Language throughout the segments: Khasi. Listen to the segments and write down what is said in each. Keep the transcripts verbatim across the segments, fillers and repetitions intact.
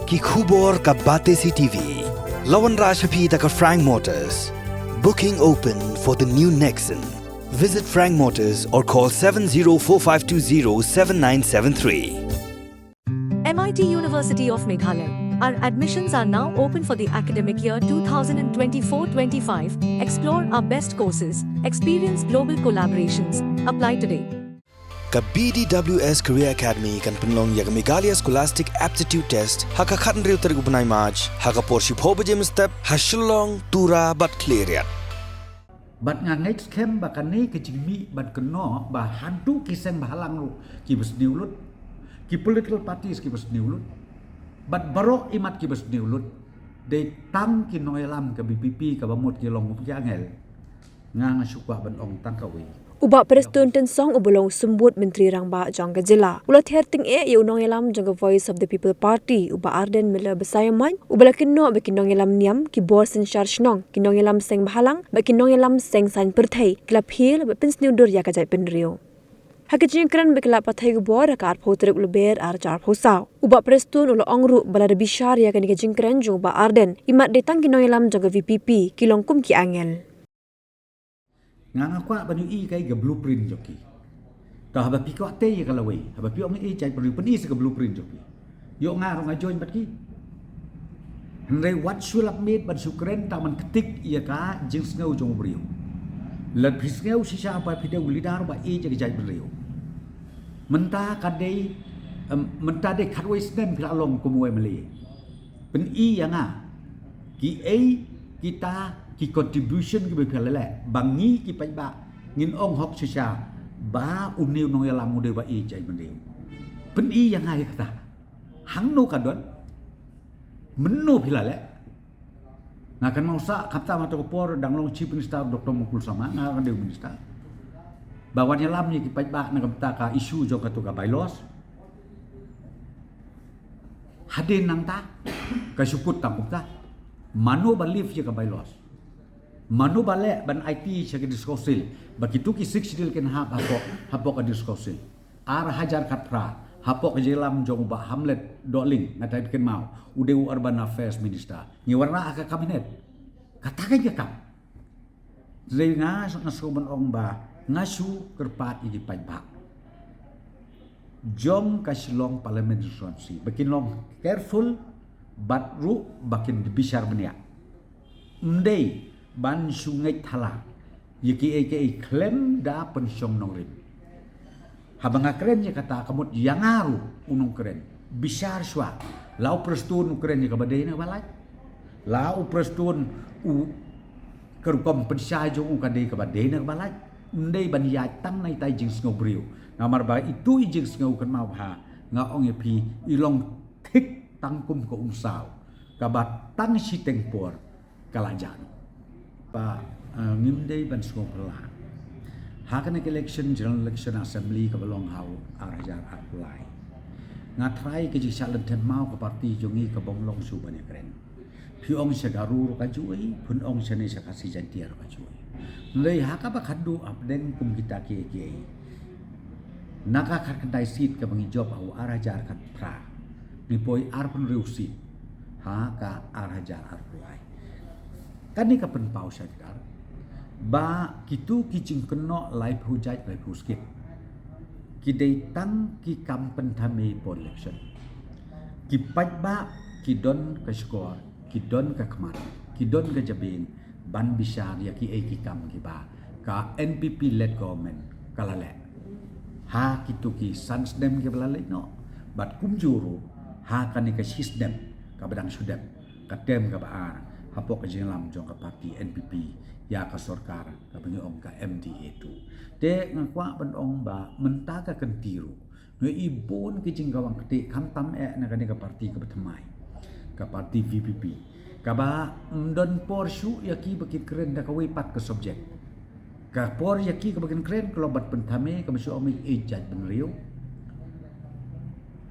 Ki khubor ka Batesi TV. La wanrah sha phi da ka Frank Motors. Booking open for the new Nexon. Visit Frank Motors or call seven zero four five two zero seven nine seven three. M I T University of Meghalaya. Our admissions are now open for the academic year twenty twenty-four twenty-five. Explore our best courses, experience global collaborations. Apply today. Ka B D W S Career Academy kan pynlong ïa ka Meghalaya Scholastic Aptitude Test ha ka khathynriew tarik u bnai March ha ka por shiphew baje mynstep ha Shillong, Tura bad Khliehriat. Bad nga ngeit skhem ba kane ka jingmih ban kynnoh ba haduh ki seng bhalang ruh ki ba sniew lut, ki political parties ki ba sniew lut, bad baroh imat ki ba sniew lut, dei tang ki nongïalam ka V P P kaba mut ki long kum ki angel. Nga nga shu kwah ban ong tang kawei. U Bah Prestone Tynsong uba long u Symbud Myntri Rangbah jong ka jylla u la ther tyngeh ïa u nongïalam jong ka Voice of the People Party u Bah Ardent Miller Basaiawmoit uba la kynnoh ba ki nongïalam niam, ki bor synshar shnong, ki nongïalam seng bhalang bad ki nongïalam seng saiñ pyrthei ki la phiel bad pynsniew dur ïa ka jaitbynriew. Ha ka jingkren bad ki lad pathai khubor ha ka arphew tarik u Lber arhajar arphew saw, u Bah Prestone u la ong ruh ba lada bishar ïa kane ka jingkren jong u Bah Ardent, imat dei tang ki nongïalam jong ka V P P ki long kum ki angel. Nga nga kwah ban ïohi ïa ka blueprint jong ki. Te haba phi kwah tei ïa ka lawei, haba phi ong ïa jaitbynriew, pyni sa ka blueprint jong phi. Ïoh nga ruh nga join bad ki. Hynrei wat shu lap miet ban shu kren tang ban ktik ïa ka jingsngew jong u briew. Lada phi sngew shisha ba phi dei u leader ba ïeit ïa ka jaitbynriew, mynta ka dei, em, mynta dei khatwei snem phi la long kum u M L A. Pyni ïa nga kiei kita ki contribution kiba phi la leh ba ngi ki paidbah ngin ong hok shisha ba une u nongïalam u dei ba ïeit ïa jaitbynriew. Pyni ïa nga ïa kata. Hangno ka don? Mynno phi la leh? Nga kynmaw sa khamtam ha kato ka por dang long Chief Minister Doctor Mukul Sangma, nga dei u minister, ba wan ïalam ïa ki paidbah na ka bynta ka issue jong kato ka bylaws. Hadien nangta ka shu kut tang kumta. Mano ba lift ïa ka bylaws? Mano ba leh ban aiti sha ka District Council ba kito ki Sixth Schedule kin hap hapoh, hapoh ka District Council? Arhajar khatphra, hapoh ka jingïalam jong u Bah Hamlet Dohling, nga tharai phi kynmaw, u dei u Urban Affairs Minister. Ngi wanrah ha ka Cabinet. Kata ka dei ka kam. Te nga, nga shu ban ong ba nga shu kyrpad ïa ki paidbah jong ka Shillong Parliament Constituency ba kin long careful bad ruh ba kin bishar bniah. Ym dei ban shu ngeit thala ïa kiei kiei khlem da pynshong nongrim. Haba nga kren ïa kata ka mut ïa nga ruh u nongkren, bishar shuwa. La u Prestone u kren ïa kaba dei na kaba lait. La u Prestone u, ka rukom pynshai jong u ka dei kaba dei na kaba lait. Ym dei ban ïaid tang na itai jingsngew briew. Namar ba itu i jingsngew kynmaw bha, nga ong ïa phi, i long thik tang kum ka umsaw kaba tang shiteng por ka la jah noh. Ba, eh, ngim dei ban sngewphylla. Ha kane ka election, general election assembly kaba long ha u arhajar arphew lai, nga tharai ka jingshah lyndet maw ka party jong ngi ka bym long shuh ban ïakren. Phi ong sha Garo ruh ka ju ei, phin ong shane sha Khasi Jaintia ruh ka ju ei. Hynrei ha kaba khatduh hapdeng kum kita kiei kiei, na ka khatkhyndai seat kaba ngi jop ha u arhajar khatphra, ngi poi arphew hynriew seat ha ka arhajar arphew lai. Kane ka pynpaw shadkar ba kito ki jingkynnoh laiphew jait laiphew skit ki dei tang ki kam pynthame por election. Ki paidbah ki don ka shkor, ki don ka khmat, ki don ka jabieng ban bishar ïa kiei ki kam kiba ka N P P led government ka la leh ha kito ki san snem kiba la leit noh, bad kumjuh ruh ha kane ka shisnem kaba dang shu dep, ka term kaba ar hapoh ka jingïalam jong ka party N P P ïa ka sorkar kaba ngi ong ka M D A two. Te nga kwah ban ong ba mynta ka kynti ruh ngi i bun ki jingkawang kti khamtam eh na kane ka party kaba thymmai, ka party V P P, kaba ym don por shuh ïa ki ba ki kren da kawei pat ka subject. Ka por ïa ki kaba kin kren ka long ban pynthame, kaba shu ong ïeit jaitbynriew.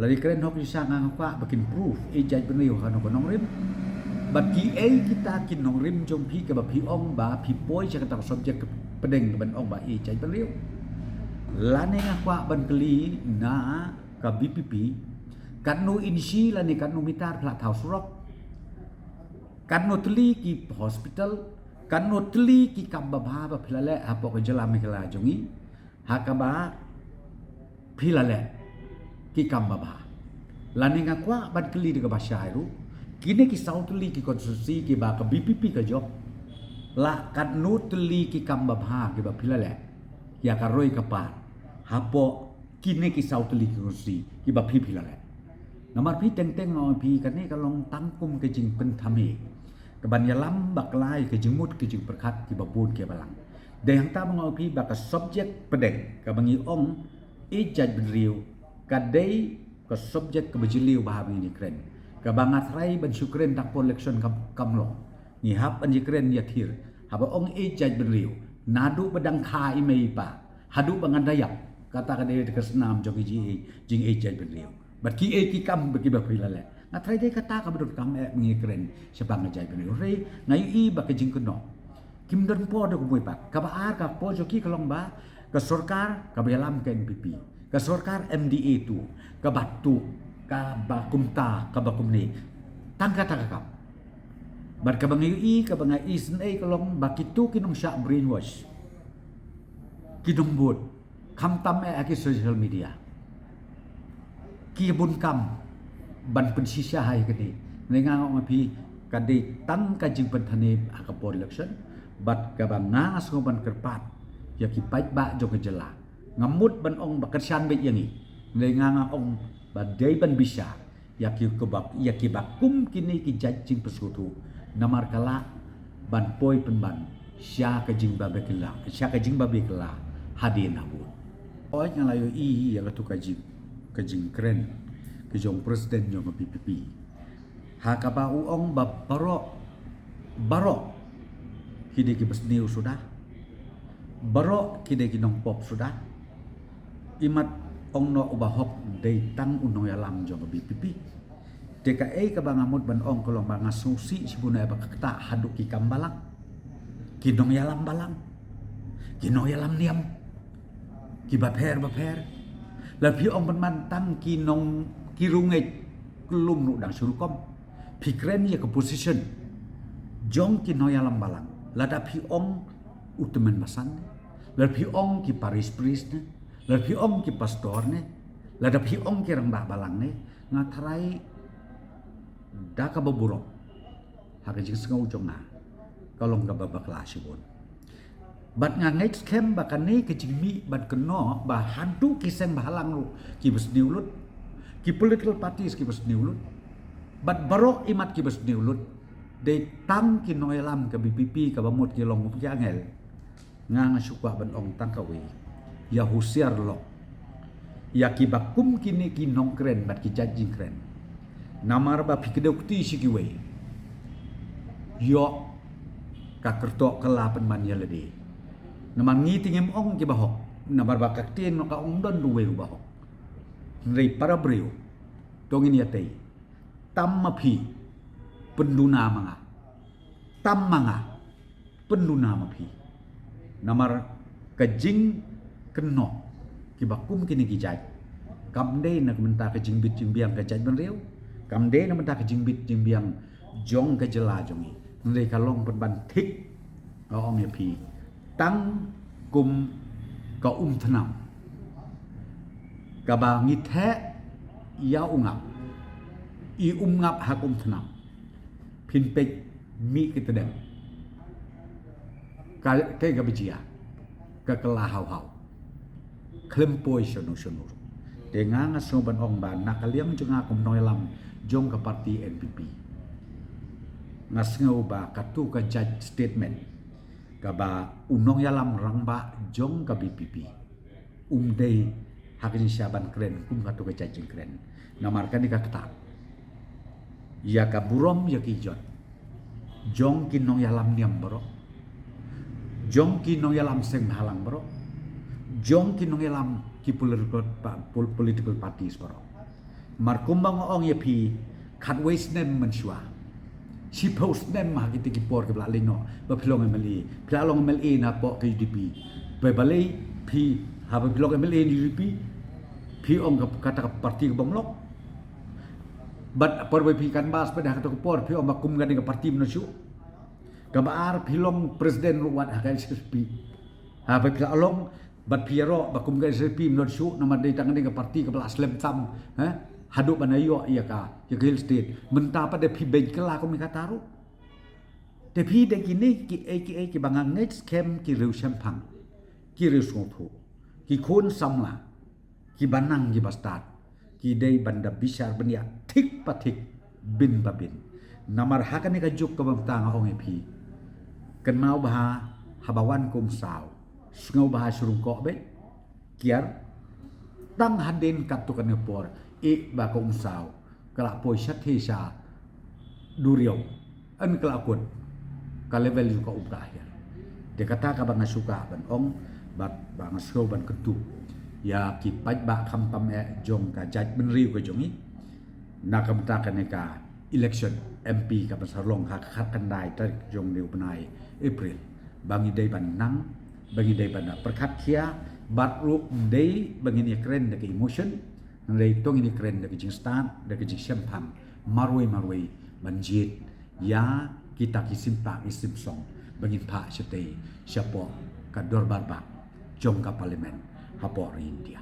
Lada kren hok ïa sha nga nga kwah ba kin proof ïeit jaitbynriew ha kano ka nongrim. Bad kiei kita ki nongrim jong phi kaba phi ong ba phi poi sha kata ka subject ka pdeng ban ong ba ïeit jaitbynriew. Lane nga kwah ban kylli na ka V P P, Katno inshi lane katno mitar phi la thaw surok. Katno tylli ki hospital, katno tylli ki kam babha ba phi la leh hapoh ka jylla Meghalaya jong ngi. Ha kaba phi la leh ki kam babha. Lane nga kwah ban kylli da kaba shai ruh, kine ki saw tylli ki constituency kiba ka VPP ka jop, la katno tylli ki kam babha kiba phi la leh ïa ka roi ka par hapoh kine ki saw tylli ki constituency kiba phi phi la leh. Namar phi teng teng nga ong phi kane ka long tang kum ka jingpynthame kaban ïalam bakla ïa ka jingmut ka jingpyrkhat kiba bun kiba lang. Dei hangta ba nga ong phi ba ka subject pdeng kaba ngi ong ïeit jaitbynriew ka dei ka subject kaba jylliew bha ba ngi kren. Kaba nga trai ban shu kren tang por election kam, kam long. Ngi hap ban ïakren ïathir. Haba ong ïeit jaitbynriew, naduh ba dang kha i mei i pa haduh ba ngan da ïap, kata ka dei ka snam jong ka jingïeit, jingïeit jaitbynriew. Bad ki ei ki kam ba kiba phi la leh. Nga trai dei kata kaba donkam eh ba ngi kren shaphang ka jaitbynriew. Hynrei nga ïohi ba ka jingkynnoh kim don por da kumwei pat. Kaba ar ka por jong ki ka long ba ka sorkar kaba ïalam ka NPP, ka sorkar MDA tu, kaba tu, kaba kumta, kaba kumne. Tang kata ka kam. Bad kaba nga ïohi, kaba nga isynei ka long ba kitu ki nongshah brainwash, ki nongbud, khamtam eh ha ki social media, ki bun kam ban pynshisha ha ïa kane. Hynrei nga ong ïa phi ka dei tang ka jingpynthame ha ka por election. Bad kaba nga nga sngew ban kyrpad ïa ki paidbah jong ka jylla, nga mut ban ong ba kyrshan beit ïa ngi. Hynrei nga nga ong ba dei ban bishar ïa ki kaba, ïa kiba kum kine ki jait jingpynsngewthuh. Namar ka lah ban poi pynban sha ka jingbabe kylla, sha ka jingbabe kylla hadien habud. Hooid nga la ïohi ïa katu ka jing, ka jingkren ka jong president jong ka VPP ha kaba u ong ba baroh, baroh ki dei ki basniew suda, baroh ki dei ki nongpop suda. Imat ong noh u bahok dei tang u nongïalam jong ka VPP. Te kaei kaba nga mut ban ong ka long ba nga sngewsih shibun eh ba ka ktah haduh ki kam balang, ki nongïalam balang, ki nongïalam niam kiba pher ba pher. Lada phi ong pynban tang ki nong, ki riewngeit, ka long ruh dang shu rukom. Phi kren ïa ka position jong ki nongïalam balang. Lada phi ong u tymmen basan ne, lada phi ong ki parish priest ne, lada phi ong ki pastor ne, lada phi ong ki rangbah balang ne, nga trai da kaba burom ha ka jingsngew jong nga ka long kaba bakla shibun. Bad nga ngeit skhem ba kane ka jingmih ban kynnoh ba haduh ki seng bhalang ruh ki basniew lut, ki political parties ki basniew lut, bad baroh imat ki basniew lut. Dei tang ki nongïalam ka VPP kaba mut ki long kum ki angel. Nga nga shu kwah ban ong tang kawei, ïa husiar lok ïa kiba kum kine ki nongkren bad ki jait jingkren. Namar ba phi kdew kti sha kiwei, ïoh ka kyrtoh kylla pynban ïa lade. Namar ngi te ngim ong kiba hok, namar ba ka ktien ka ong don ruh uwei uba hok. Hynrei para briew, to ngin ïatei. Tam ma phi pynduna ma nga, tam ma nga pynduna ma phi. Namar ka jingkynnoh kiba kum kine ki jait kam dei na ka bynta ka jingbit jingbiang ka jaitbynriew, kam dei na ka bynta ka jingbit jingbiang jong ka jylla jong ngi. Hynrei ka long pynban thik, nga ong ïa phi, tang kum ka umthnam kaba ngi theh ïa u ngap, i um ngap ha ka umthnam. Phin peit mih ki tdem, ka, kaei kaba jia, ka kylla haw haw, khlem poi shano shano. Te nga nga sngew ban ong ba na ka liang jong nga kum nongïalam jong ka party NPP, nga sngew ba katu ka jait statement kaba u nongïalam rangbah jong ka VPP um dei ha ka jingshisha ban kren kum katu ka jait jingkren. Namar kane ka ktah ïa ka burom ïa ki jot jong ki nongïalam niam baroh, jong ki nongïalam seng bhalang baroh, jong ki nongïalam ki political pa-, pol-, political parties baroh. Namar kumba nga ong ïa phi, khatwei snem mynshuwa, shiphew snem ha kite ki por kiba la leit noh ba phi long MLA, phi la long MLA napoh ka UDP. Ba balei phi, haba phi long MLA na UDP, phi ong ka, kata ka party ka bym lok? Bad por ba phi canvass pat ha kato ka por phi ong ba kum kane ka party mynno shuh. Kaba ar phi long president ruh wat ha ka H S P. Ha ba phi la long bad phi ïaroh ba kum ka H S P mynno shuh namar dei tang kane ka party kaba la slem tam, ha? Haduh ban ïoh ïa ka, ïa ka Hill State. Mynta pat da phi beiñ kylla kum kata ruh. Te phi dei kine kiei kiei kiba nga ngeit skhem ki riew shemphang, ki riew sngewthuh, ki khun samla, kiba nang kiba stad, ki dei ban da bishar bniah thik pa thik, bin pa bin. Namar ha kane ka juk kaba mynta nga ong ïa phi, kynmaw bha haba wan ka umsaw, sngew bha shrung koh beit, kiar. Tang hadien katto katne por, ïeh ba ka umsaw ka la poi shatei sha duriaw, yn ka la kut, ka level jong ka um ka hiar. Te kata kaba nga shu kwah ban ong, bad ba nga sngew ban kyntu ïa ki paidbah khamtam eh jong ka jaitbynriew ka jong ngi, na ka bynta kane ka election M P kaba sa long ha ka khatkhyndai tarik jong une u bnai April, ba ngi dei ban nang, ba ngi dei ban pyrkhat khia, bad ruh ym dei ba ngin ïakren da ka emotion, hynrei to ngin ïakren da ka jingstad, da ka jingshemphang, marwei marwei, ban jied ïa kita ki sympak ki symsong ba ngin phah shatei shapoh ka dorbar bah jong ka Parliament hapoh ri India.